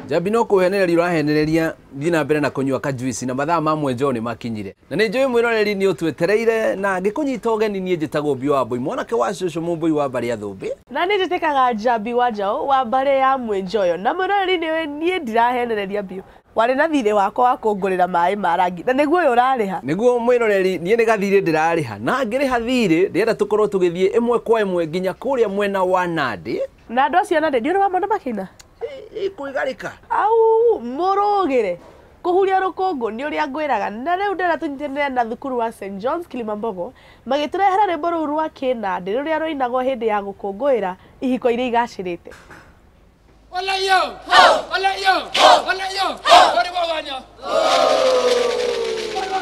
Jambi no kuhenereria urahenereria thiĩ na mbere na kũnyua kajuici na mathaa ma mwenjo nĩ makinyire na nĩ njũĩ mwĩroreri nĩ ũtwetereire na ngĩkũnyita ũgeni niĩ njĩtagwo Mbio wa Mbũi mwanake wa cũcũ Mũmbũi wa mbarĩ ya Thũmbĩ na nĩ njĩtĩkaga Njambi wa Njaũ wa mbarĩ ya Mwĩnjoyo na mwĩroreri nĩwe niĩ ndirahenereria Mbio warĩ na thirĩ wakwa wa kũngũrĩra maĩ ma rangi na nĩguo ũyũ ũrarĩha nĩguo mwĩroreri niĩ nĩ gathirĩ ndĩrarĩha na ngĩrĩha thirĩ ndĩrenda tũkorwo tũgĩthiĩ ĩmwe kwa ĩmwe nginya kũrĩa mwena wa Nandi na andũ acio a Nandi ndiũrĩ wamona makĩina ikuigarika au murugire kuhuria rukungu ni uria ngwiraga na riu ndira tunyitanire na thukuru wa St John's Kilimambogo magiturehera rwimbo rũu rwa Kĩnandĩ rũrĩa rũinagwo hĩndĩ ya gũkũngũĩra ihiko iria igacĩrĩte. Wala yo ho wala yo ho wala yo ho ori wawanya bye bye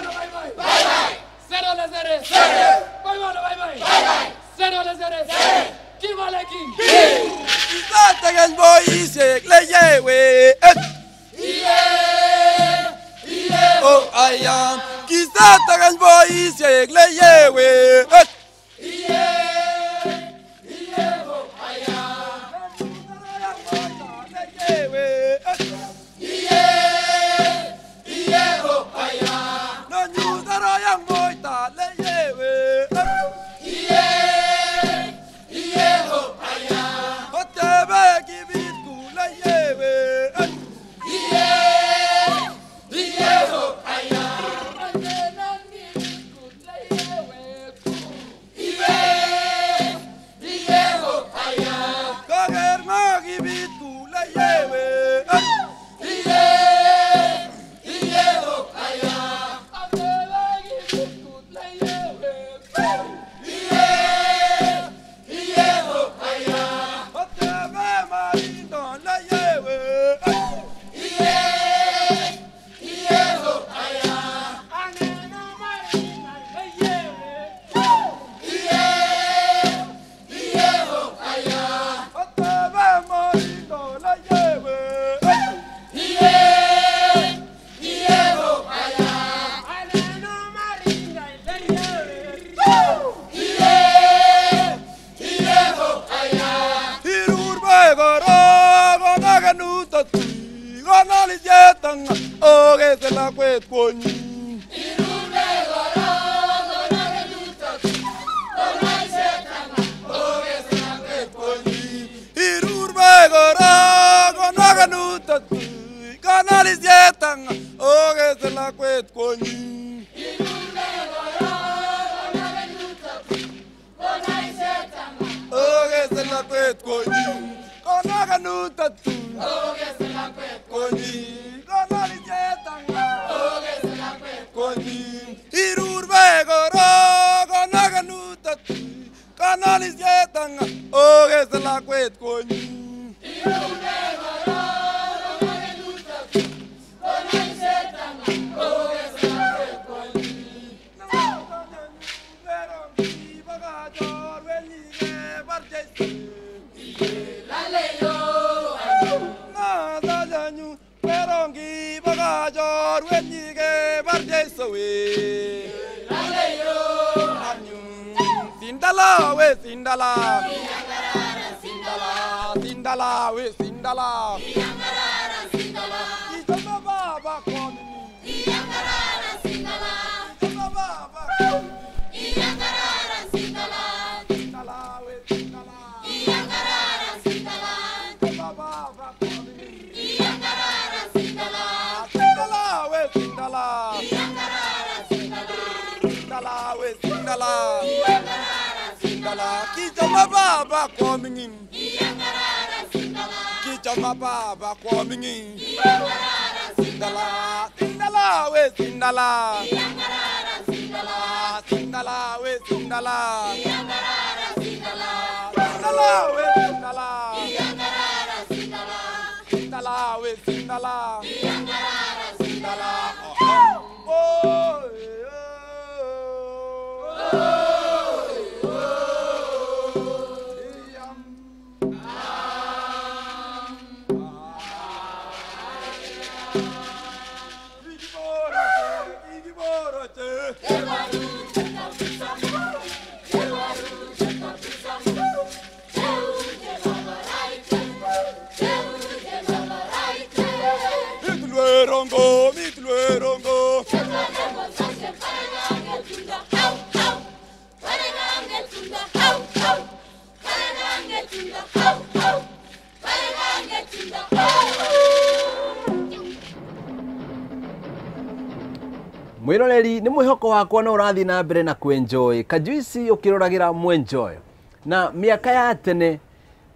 bye bye zero la zero zero bye bye bye bye zero la zero zero kimalaki Kisatagan boisiek leyewe iye iye oh aya Kisatagan boisiek leyewe iye iye oh aya leyewe iye iye oh aya no nyudara yang boita leyewe iye iye oh aya Oh. Rongo. Mwiroreri ni mwihoko wakwa no urathi na mbere na kwenjoy kajuici ukiroragira mwenjoy na miaka ya tene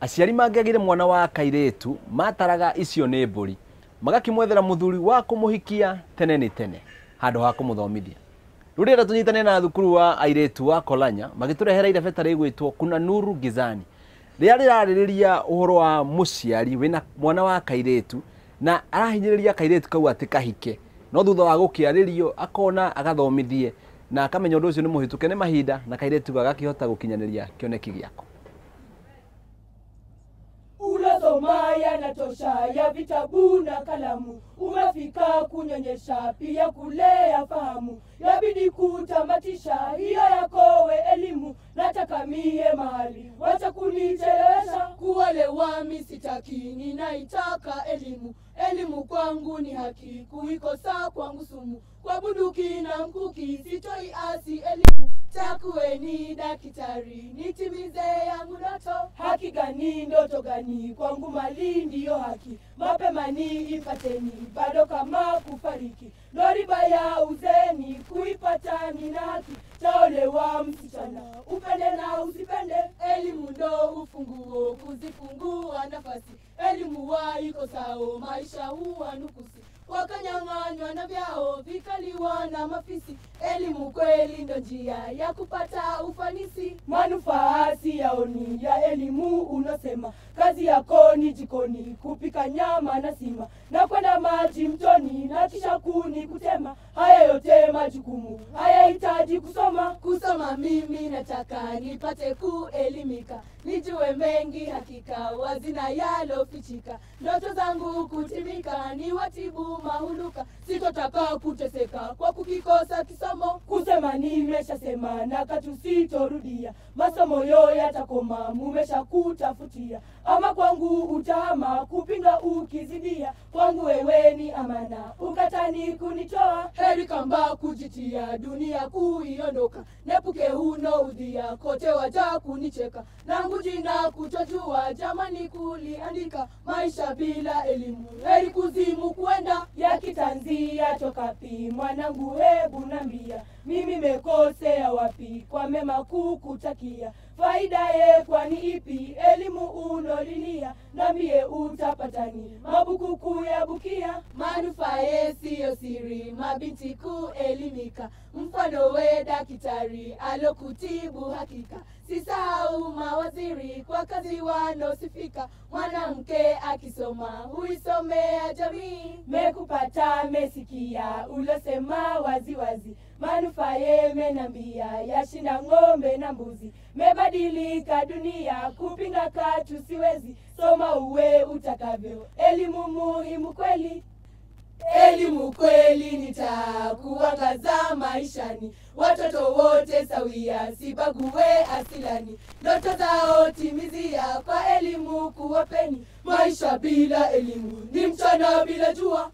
aciari mangĩagire mwana wa kairĩtu mataraga icio nĩ mbũri magakĩmwethera mũthuri wa kũmũhikia tene nĩ tene handũ ha kũmũthomithia. Rĩu rĩrĩa tũnyitane na thukuru wa airĩtu wa Kolanya magĩtũrehera irebeta rĩgwĩtwo Kuna Nuru Gizani rĩrĩa rĩrarĩrĩria ũhoro wa mũciari wĩna mwana wa kairĩtu na arahinyĩrĩria kairĩtu kau atĩ kahike no thutha wa gũkĩarĩrio akona agathomithie na akamenya ũndũ ũcio nĩ mũhĩtũke nĩ mahinda na kairĩtu gagakĩhota gũkinyanĩria kĩoneki gĩako. Ulosoma yanatosha ya vitabu na kalamu, umefika kunyonyesha pia kulea fahamu, yabidi kutamatisha hiyo yakowe elimu. Nataka mie mahali wacha kunichelewesha, kuolewa mi sitaki, ninaitaka elimu. Elimu kwangu ni haki, kuikosa kwangu sumu, kwa bunduki na mkuki sitoi asi elimu. Takuweni daktari nitimize yangu ndoto, haki gani ndoto gani kwangu mali ndiyo haki, mapema ni ipateni bado kama kufariki, loriba ya uzeni kuipata nina haki. Taolewa msichana upende na usipende, elimu ndo ufunguo kuzifungua nafasi, elimu waikosao maisha huwa nukusi, wakanyang'anywa na vyao vikaliwa na mafisi. Elimu kweli ndo njia ya kupata ufanisi, manufaa si yaoni ya elimu unosema, kazi yako ni jikoni kupika nyama na sima, na kwenda maji mtoni na kisha kuni kutema. Haya yote majukumu hayahitaji kusoma. Kusoma mimi nataka nipate kuelimika, nijue mengi hakika wazina yalofichika, ndoto zangu kutimika ni watibu mahuluka, sitotaka kuteseka kwa kukikosa kisomo. Kusema nimeshasema na katu sitorudia, masomo yo yatakoma mumesha kutafutia, ama kwangu utahama kupinga ukizidia, kwangu wewe ni amana ukatani kunitoa. Heri kamba kujitia dunia kuiondoka, nepuke uno udhia kote waja kunicheka, langu jina kutojua jamani kuliandika, maisha bila elimu heri kuzimu kwenda. Ya kitanzia tokapi mwanangu hebu nambia, mimi mekosea wapi kwa mema kukutakia, faida ye kwani ipi elimu unolilia, nambie utapatani mabuku kuyabukia. Manufaa siyo siri mabinti kuelimika, mfano we daktari alokutibu hakika, sisahau mawaziri kwa kazi wanosifika, mwanamke akisoma huisomea jamii. Mekupata mesikia ulosema waziwazi, manufaa menambia yashinda ng'ombe na mbuzi, mebadilika dunia kupinga katu siwezi, soma uwe utakavyo elimu muhimu kweli. Elimu kweli nitakuangaza maishani, watoto wote sawia sibague asilani, ndoto zao timizia kwa elimu kuwapeni, maisha bila elimu ni mchana bila jua.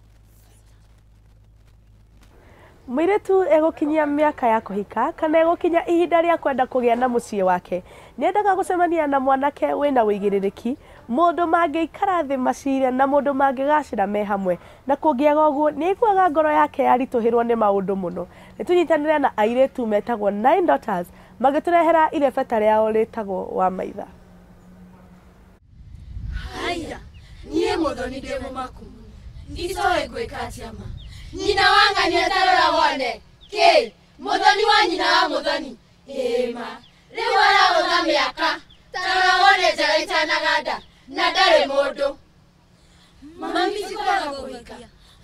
Mũirĩtu egũkinyia mĩaka ya kũhika kana egũkinya ihinda rĩa kwenda kũgĩa na mũciĩ wake nĩendaga gũcemania na mwanake wĩna wĩigĩrĩrĩki, mũndũ mangĩikara thĩ macire na mũndũ mangĩgacĩra me hamwe, na kũngĩaga ũguo nĩaiguaga ngoro yake yaritũhĩrwo nĩ maũndũ mũno. Nĩtũnyitanĩre na airĩtu metagwo Nine Daughters magĩtũrehera irebeta rĩao rĩtagwo wa maitha. Haya, niĩ Mũthoni ndĩ mũmaku, itoĩ gwĩka atĩa ma nyina wa ng'ania tarora wone kĩ Mũthoni wa nyina wa Mũthoni ĩma rĩu aragũtha mĩaka tarora wone njaga itanaganda na ndarĩ mũndũ. Mami ti kwaga kũhika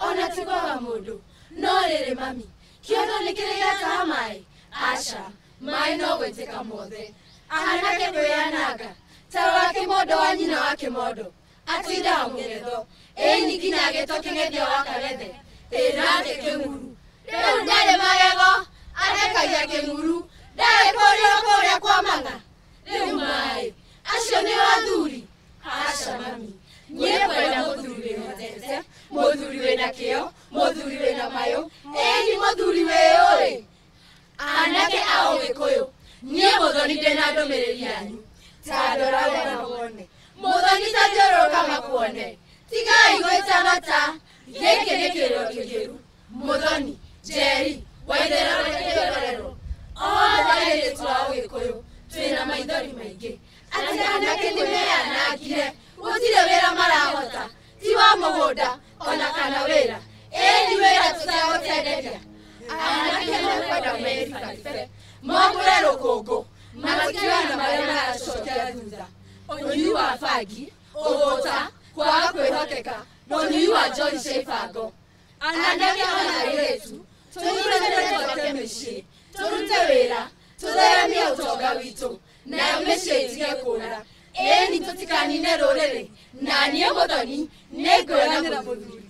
ona ti kwaga mũndũ, no rĩrĩ mami kĩondo nĩ kĩrĩ gĩataha maĩ? Aca, maĩ no gwĩtĩka mothe. Anake kwĩyananga tarora kĩmondo wa nyina wa kĩmondo atindaga mũgetho ĩni nginya agĩtwo kĩng'ethio wa kagethe ĩnake kĩng'uru rĩu ndarĩ magego arekagia kĩng'uru ndarĩ kũrĩo kũrĩa kwa mang'a rĩu maĩ acio nĩ athuri. Aca mami, niĩ ngwenda mũthuri wĩhotete, mũthuri wĩna kĩo, Mũthuri wĩna mayũ. Ĩni mũthuri wĩũĩ. Anake a Ũgĩkũyũ, niĩ Mũthoni ndĩna ndũmĩrĩri yanyu. Ta ndora wega wone. Mũthoni ta thiũrũrũka makuone. Tigai gwĩtana ta gĩkĩ nĩ kĩrĩro kĩgĩru. Mũthoni, Njeri, Waithera na kĩrorerwo. Othe airĩtu a Ũgĩkũyũ twĩna maithori maingĩ. Atĩ anake nĩ meyanangire, gũtirĩ wĩra marahota, ti wa mũgũnda ona kana wĩra. Ĩni wĩra tũtagũtenderia. Anake mekwenda meribaribe, mombũre rũkũngũ, matigane na marĩa maracokia thutha. Ũnyui wa bangi, ũgũta, kwaga kwĩhokeka, na ũnyui wa njohi cia ibango. Anake ona airĩtu, tũnyitanĩre twake mĩciĩ, tũrute wĩra, tũtheremie ũtonga witũ, nayo mĩciĩ ĩtige kũũra. Ĩni tũtikanine rũrĩrĩ, na niĩ Mũthoni nĩngwĩra mũthuri.